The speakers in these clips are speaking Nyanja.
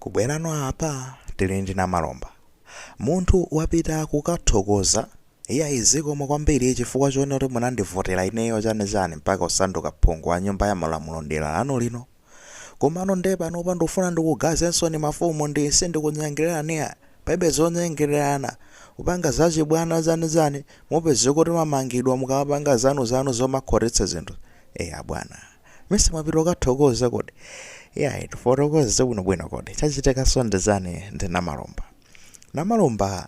Kubwerano apa tili ndi Namalomba. Munthu wapita kukathokoza, iyayi, zikomo kwambiri chifukwa chonena kuti munandivotera ineyo, chanichani, mpaka kusanduka phungu wa Nyumba ya Malamulo dera lanu lino. Komano nde panopa ndikufuna ndikugazenso ni mafumu, ndi sindikunyengererani, palibe zonyengererana, kupanga zachibwana, chanichani, mupeze kuti mamangidwa mukamapanga zanuzanu zomakhotetsa zinthu. Eya bwana, mese mwapita kukathokoza kodi? Iyayi, tifotokoze bwinobwino. Kodi chachitikanso ndi chani ndi Namalomba? Namalomba,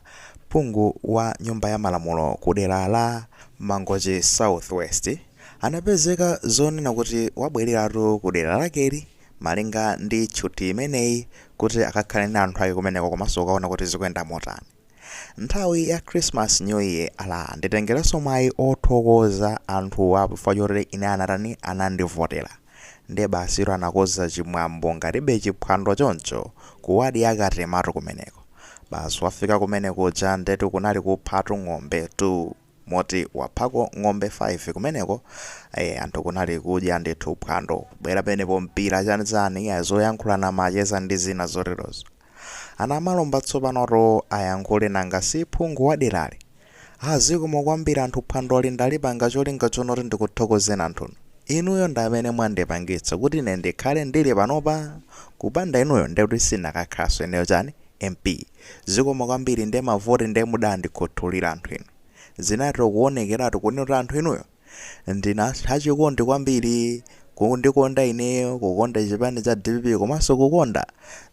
phungu wa Nyumba ya Malamulo ku dera la Mangochi South West, anapezeka zonena kuti wabwereratu ku dera lakeli malinga ndi tchuthi imeneyi, kuti akakhale ndi anthu ake kumeneko komanso kukaona kuti zikuyenda motani nthawi ya Christmas, New Year. Ala, nditengerenso mwayi othokoza anthuwa chifukwa choti ine anatani, anandivotera. Ndiye basiro anakoza chimwambo ngatibe chiphwando choncho ku wadi yakatematu kumeneko. Basi, wafika kumene kuja, ndetu kunali kuphatu ng'ombe tu, moti waphako ng'ombe 5 kumeneko. Anthu kunali kudya ndithu, phwando, kubwera penepo mpira, chanichani, ya zoyankhulana, macheza ndi zina zoterozo. Anamalomba tsopanoto ayankhule, nanga si phungu waderali? Azikomo kwambiri anthu, phwandoli ndalipanga cholinga chonoti ndikuthokozeni anthunu. Inuyo ndi amene mwandipangitsa kuti ine ndikhale ndili panopa. Kupanda inuyo ndekuti sinakakhalanso ineyo chani, MP. Zikomo kwambiri. Nde mavoti nde mudandikhuthulira anthu inu. Zinatero kuonekeratu kunena kuti anthu inuyo ndina achikondi kwambiri, kundikonda ineyo, kukonda chipani cha DPP, komanso kukonda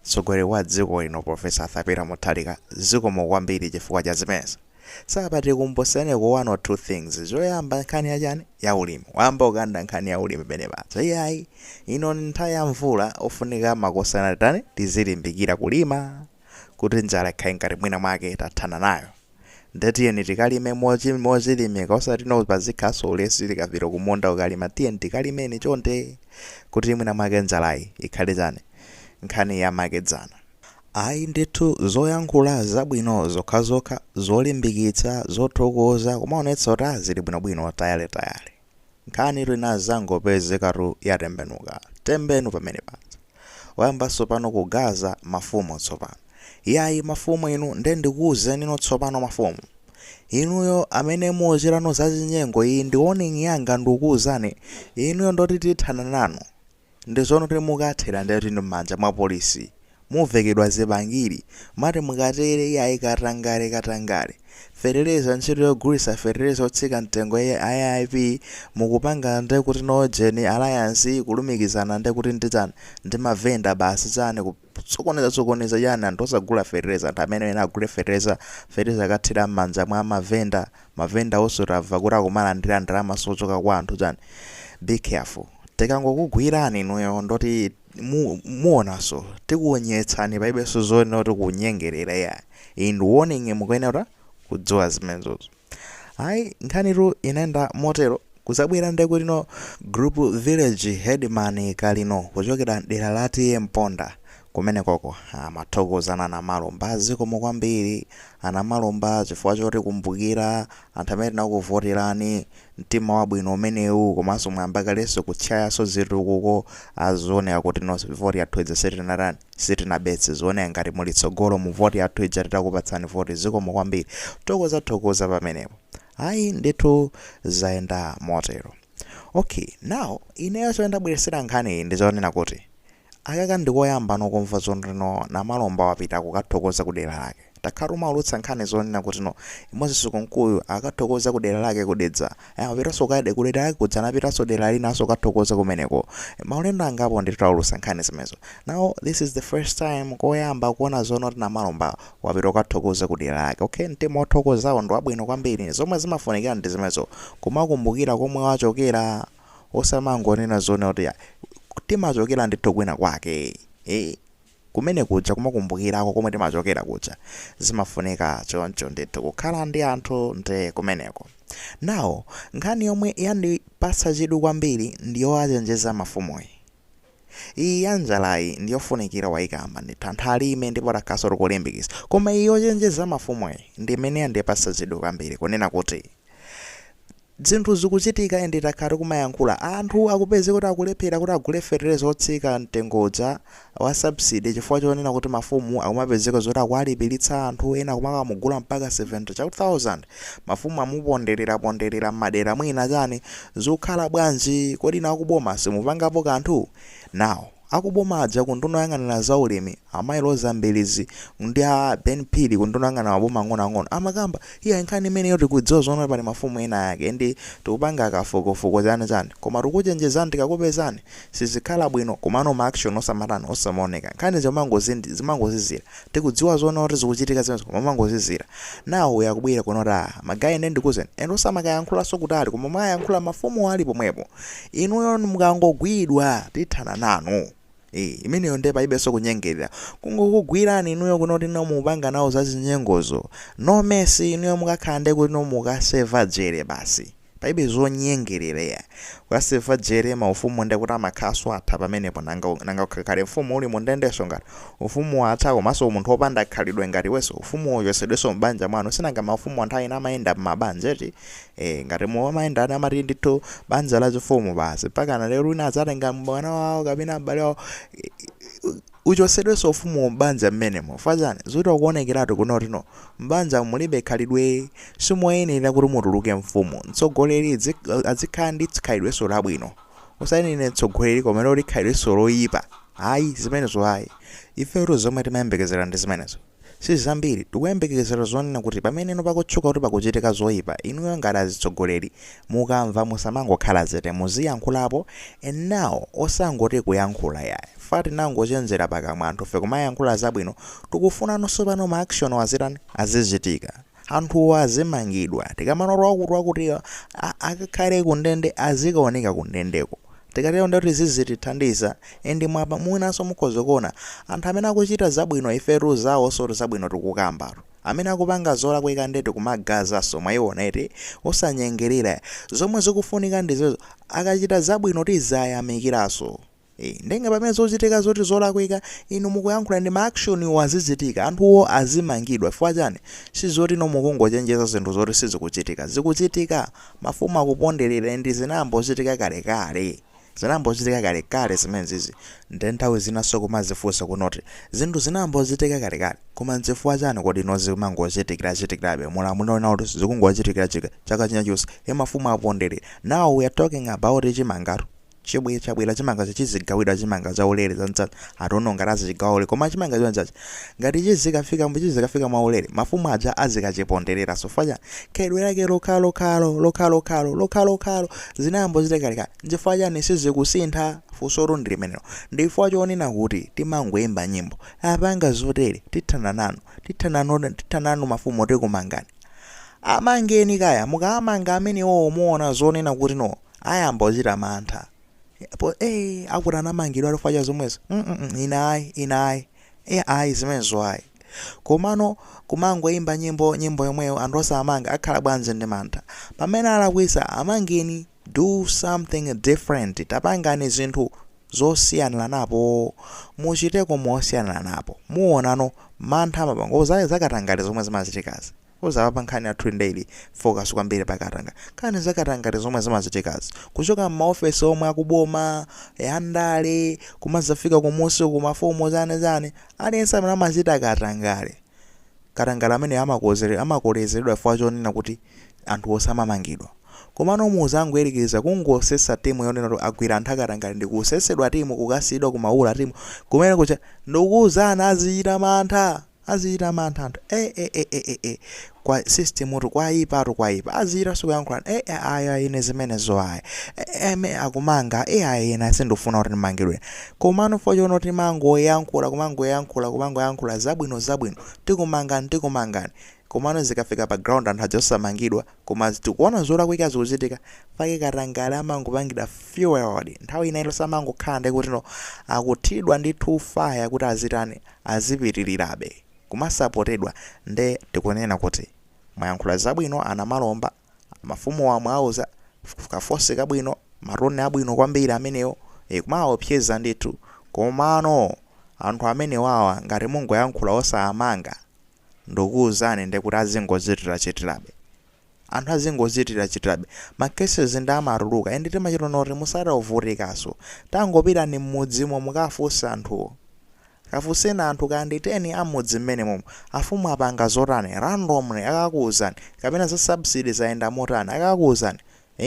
mtsogoleri wa dziko lino, Professor Arthur Peter Mutharika. Zikomo kwambiri chifukwa cha zimenezi. Sapati kumbusaneko one or two things. Choyamba, nkhani yachani, ya ulimi. Wamba ukanda nkhani ya ulimi pene paja. Iyayi, ino ni nthawi ya mvula, ofunika makosana tani, tizilimbikira kulima kuti njala ikhale ngati mwina mwake tathana nayo. Ndetiyeni tikalime mochilimika, osati no pazikhaso ulesi tikapita kumunda ukalima. Tiyeni tikalimeni chonde kuti mwina mwake njalayi ikhale chani, nkhani yamakedzana. Ayi ndithu, zoyankhula zabwino zokhazokha, zolimbikitsa, zothokoza, kumaonetsa kuti azili bwinobwino, tayale tayale. Nkhani inazangopezekatu yatembenuka tembenu pamene paja. Wayambanso pano kugaza mafumu tsopano. Iyayi mafumu inu, nde ndikuwuzeni ino tsopano, mafumu inuyo amene muchitano zachinyengo, iyi ndi warning yanga, ndikukuwuzani inuyo, ndoti tithana nanu. Ndizono kuti mukathera ndeti ndi m'manja mwa polisi, muvekedwa zibangiri. Mati mukatere, iyayi, katangale, katangale, fetereza, ntchito yogulitsa fetereza otsika mtengo ya AIP mukupanga, nde kuti no jeni alliance, kulumikizana nde kuti ndi chani, ndi mavenda basi, chani, kusokoneza sokoneza chani, anthu osagula fetereza, anthu amene ena agule fetereza, fetereza akathira m'manja mwa mavenda. Mavenda onso tamva kuti akumalandira ndalama sochoka kwa anthu, chani. Be careful, tikangokugwirani inuyo ndoti muonanso, tikuonyetsani, palibenso zonena kuti kunyengerera ya. Iyi ndi warning, mukuyenera kudziwa zimenezozo. Ayi, nkhanitu inayenda motero. Kuzabwera nde kuti no group village headman Kalino kuchokera dera la T/A Mponda kumenekoko amathokozana Namalomba. Zikomo kwambiri Anamalomba chifukwa choti kumbukira anthu amene tinakuvoterani, mtima wabwino umenewu, komanso mwayamba kalenso kutchayanso zitukuko. Azioneka kuti no voti yathu ija sitinatani, sitinabetse. Zioneka ngati muli tsogolo mu voti yathu ija titakupatsani voti. Zikomo kwambiri, thokoza thokoza pamenepo. Ayi ndithu, zayenda motero. Okay, now ineyo chomwe ndabweresera nkhani iyi ndi chonena kuti akaka ndikoyamba nokumva zoneno Namalomba wapita kukathokoza ku dera lake. Takhala umaulutsa nkhani zonena kuti no Moses Kunkuyu akathokoza ku dera lake kudedza, amapitanso kade ku dera lake kudza, anapitanso dera linanso kathokoza kumeneko. Maulendo angapo ndithu taulutsa nkhani zimenezo. Now this is the first time, koyamba kuona zono kuti Namalomba wapita kukathokoza ku dera lake. Okay, mtima wothokozawo ndi wabwino kwambiri. Zomwe zimafunikira ndi zimenezo, kumakumbukira komwe wachokera, osamangonena zone kuti timachokera ndithu kwina kwake, kumene kuja kumakumbukirako komwe timachokera kuja. Zimafunika choncho ndithu kukhala ndi anthu ndi kumeneko. Now nkhani yomwe yandipatsa chidwi kwambiri ndiyowachenjeza mafumuyi. Iyi ya njalayi ndiyofunikira, wayikamba ndithu, anthu alime ndipo takhaso tikulimbikitsa. Koma iyi yochenjeza mafumuyi ndi imene yandipatsa chidwi kwambiri, kunena kuti Zinthu zikuchitika and takhala tikumayankhula. Anthu akupezeka kuti akulephera kuti agule fetereza otsika mtengo uja wa subsidy chifukwa chonena kuti mafumu akumapezeka zoti akuwalipiritsa anthu ena kumakamugula mpaka 70 chakuti 1000. Mafumu amuponderera ponderera m'madera mwina chani. Zikukhala bwanji? Kodi inu akuboma simupangapo kanthu? Now akuboma aja ku nduna yoyang'anira za ulimi a Mayi Roza Mbilizi ndi a Ben Phiri ku nduna yoyang'anira maboma ang'onoang'ono amakamba iya nkhani imeneyo tikudziwa zoona pali mafumu ena ake ndi tikupanga kafukufuku chani chani koma tikuchenjezani tikakupezani sizikhala bwino komano ma action osamatani osamaoneka nkhani zimangozizira tikudziwa zoona kuti zikuchitika zimenezo koma mangozizira. Now yakubwera kuno kuti ah ma guy ine ndikuuzeni and osamakayankhulanso kutali koma mwayankhula mafumu ali pomwepo inuyo mukangogwidwa tithana nanu. Imeneyo nde palibenso kunyengerera kungokugwirani inuyo kuno kuti no mupanga nawo za zinyengozo no mercy inuyo mukakhala nde kuti no mukaseva jere basi palibe zonyengerera ya kukaseva jere maufumu nde kuti amakhalanso atha pamenepo nanga ukakhale mfumu uli mundendenso ngati ufumu watha komanso munthu wopanda khalidwe ngati iwenso ufumu uchosedwenso m'banja mwanu sinanga maufumu anthu ena amayenda m'mabanja eti ngati mumayenda amati ndithu banja la chifumu basi mpaka lero wina adzatenga mwana wawo kapena m'bale wawo uchosedwenso ufumu m'banja mmenemo fachani zoti akuonekeratu kunoti no m'banja mulibe khalidwe simuyenera kuti mutuluke mfumu mtsogoleri azikhala ndi khalidwenso labwino usayenere mtsogoleri koma loti khalidwenso loyipa ayi zimenezo ayi ifetu zomwe timayembekezera ndi zimenezo si zambiri tikuyembekezera zonena kuti pamene ino pakutchuka kuti pakuchitika zoyipa inuyo ngati azitsogoleri mukamva musamangokhala chete muziyankhulapo and now osangoti kuyankhula yayi fa tinangochenjera pakamwa anthu fe kumayankhula zabwino tikufunanso pano ma action azitani azichitika anthuwo azimangidwa tikamanoto wakuti wakuti akakhale kundende azikaoneka kundendeko tikatero ndekuti zizitithandiza and mwapa mwinanso mukhoza kuona anthu amene akuchita zabwino ifetu zawo sotu zabwino tikukambatu amene akupanga zolakwika ndeti kumagazaso mwayiona eti osanyengerera zomwe zikufunika ndizozo akachita zabwino tizayamikiranso ndenga pamene zochitika zoti zolakwika inu mukuyankhula ndi ma action wazichitika anthuwo azimangidwa chifukwa chani sizoti no mukungochenjeza zinthu zoti sizikuchitika zikuchitika mafumu akuponderera ndi zinambochitika kalekale zinambochitika kalekale zimenezizi nde nthawi zinaso kumazifunsa kunoti zinthu zinambochitika kalekale koma nchifukwa chani kodi ino zimangochitikira chitikirabe mulamuliro nawo zikungochitikira chika chaka china chonse mafumu aponderera now we are talking about chimangatu chibwe chabwera chimanga chizigawidwa chimanga chaulere zanzani atono ngati azichigawa ulere koma chimanga chonchachi ngati chizikafika mwaulere mafumu aja azikachiponderera so facha khalidwe lake lokhalokhalo lokhalokhalo lokhalokhalo zinambochitika kalekale nchifukwa chani sizikusintha funso ndi limenelo ndifukwa chonena kuti timangoyimba nyimbo apanga zotere tithana nanu tithana nanu mafumu tikumangani amangeni kaya mukamanga amenewo muona zonena kuti no ayamba ochita mantha po akuti anamangidwa alifanya zomwezo inayi inayi ayi zimenezo ayi komano kumangoyimba nyimbo nyimbo yomweyo anthu osamanga akhala bwanji ndi mantha pamene alakwisa amangeni do something different tapangani zinthu zosiyanira napo muchiteko mosiyanira napo muonano mantha amapango zakatangale zomwe zimachitikazi uzapa nkhani yathu daily focus kwambiri pakatanga nkhani zakatangale zomwe zimachitikazi kuchoka m'maofesi omwe akuboma yandale kumazafika kumusi kumafumu chani chani aliyense amene amachita katangale katangale amene amakolezeredwa chifukwa chonena kuti anthu osamamangidwa komano muzangoyerekeza kungosesa timu yonena kuti agwira anthu akatangale ndi kusesedwa timu kukasiyidwa kumaula timu kumene kucha ndikuwuzana azichita mantha anthu kwa system tu kwayipa tu kwayipa azichita sikuyankhula aya ine zimenezo aya eme akumanga aya ine sindifuna kuti ndimangidwe komano fo chono timangoyankhula kumangoyankhula zabwino zabwino tikumangani tikumangani komano zikafika pa ground anthu aja osamangidwa koma tikuona zolakwika zikuchitika pake katangale amangopangidwa fueled nthawi ina ilo samangokhala ndi kuti no akuthidwa ndi fire kuti azitani azipitirirabe kumasapotedwa nde tikunena kuti mwayankhula zabwino anamalomba mafumu amwe auza kafosi kabwino matone abwino kwambiri amenewo kumaopseza ndithu komano anthu amene wawa ngati mungoyankhula osamanga ndikuwuzani ndi kuti azingochitira chitirabe Anthu azingochitirachitirabe. Ma cases ndi amatuluka and timachita kuti musatavutikaso. Tangopitani m'mudzimo, mukafunse anthuwo. Kafunseni anthu kandi 10 amudzi mmene momwe afumu apanga zotani randomly, akakuwuzani. Kapena za subsidy zayenda motani, akakuwuzani.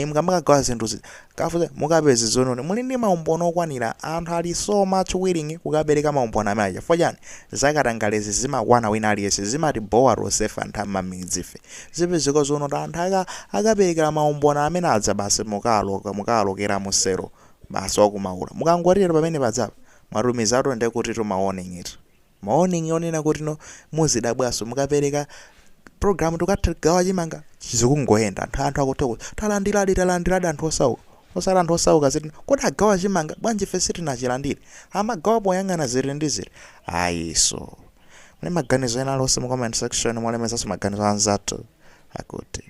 Mukamakagawa zinthu kafunse, mukapeze zononi muli ndi maumboni okwanira. Anthu ali so much willing kukapereka maumboni amene chifukwa chani? Zakatangalezi zimakwana wina aliyense, zimatibowa tonsefe anthu amamidzi ife. Zipezeka zono kuti anthu akaperekera maumboni amene adza, basi, mukaloka mukalokera musero basi wakumaula. Mukangotero pamene padzapa mwatumizatu, nde kuti tuma warning itu, ma warning onena kuti no, muzidabwaso mukapereka program tukatha chimanga zikungoyenda, anthu akuthokoza, "Talandiradi, talandiradi." Anthu osauka, osati anthu osauka ziti, "Kodi agawa chimanga bwanji? Ife sitinachilandire?" Amagawa poyang'ana ziti ndi ziti ayiso. Muli maganizo ena alonse mu comment section, mulemezanso maganizo anzathu akuti.